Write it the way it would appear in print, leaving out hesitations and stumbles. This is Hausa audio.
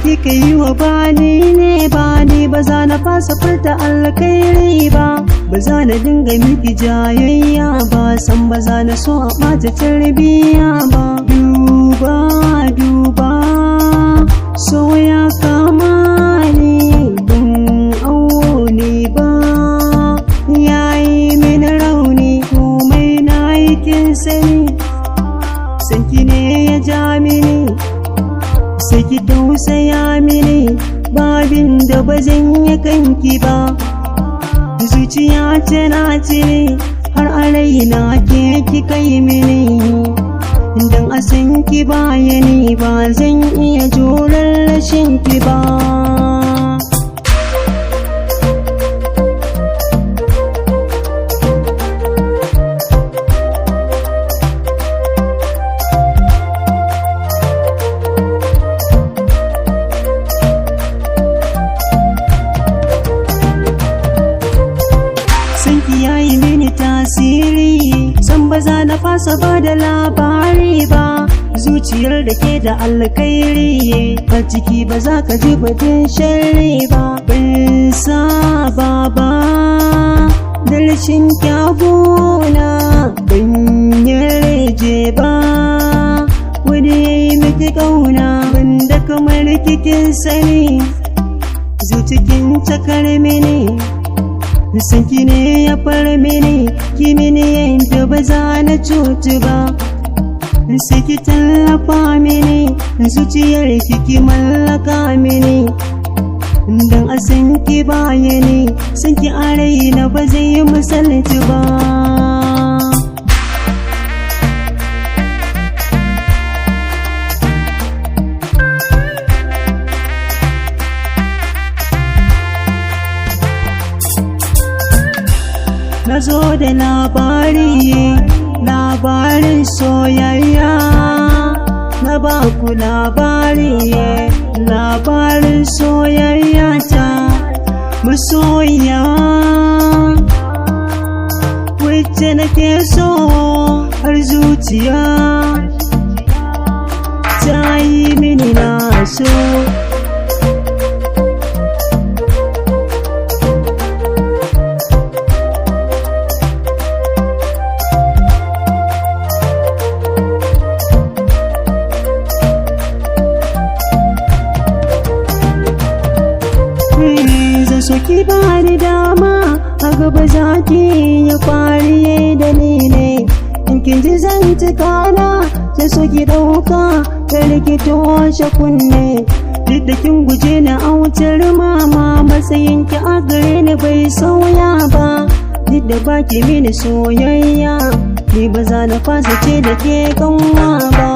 Kika yi wa bani ne bani, ba za na fasa furta alkhairi ba, ba za na dinga miki jayayya ba, san ba za na so a ɓata tarbiyya ba. Duba duba, so ya kama ni, ban aune ba, yayi mini rauni, komai na yi kin sani, sanki ne ya ja mini, sai ki tausaya mini, babin da ba zan yi kanki ba. Zuciya tana cire har a raina ke kika yi mini, idan a san ki bayani ba zan iya jurar rashin ki ba. Sanki ya yi mini tasiri, san ba za na fasa ba da labari ba. Zuciyar da ke da alkhairi, a ciki ba za ka ji batun sharri ba. Ban saba ba da rashin kyabuna, ban yarje ba wani ya yi miki ƙauna, banda kamar kikin sani, zucikin cakar mini. Sanki ne ya far mini, ki mini yadda ba za na cutu ba. Sai ki tallafa mini, zuciyar ki ki mallaka mini. Dan a san ki bayani, san ki a raina ba zai yi misalci ba. Na zo da labari, labarin soyayya, na ba ku labari, labarin soyayya ta masoyiya, wacce nake so har zuciya ta yi mini na so. Zan so ki bani dama, a gaba zaki ya kwariye da ni ne, in kin ji zan ci kana, zan so ki dauka kar ki toshe kunne. Duk da kin guje ni a wutar mama, matsayin ki a gare ni bai sauya ba. Duk da baki mini soyayya, ni ba za na fasa ce da ke kanwa ba.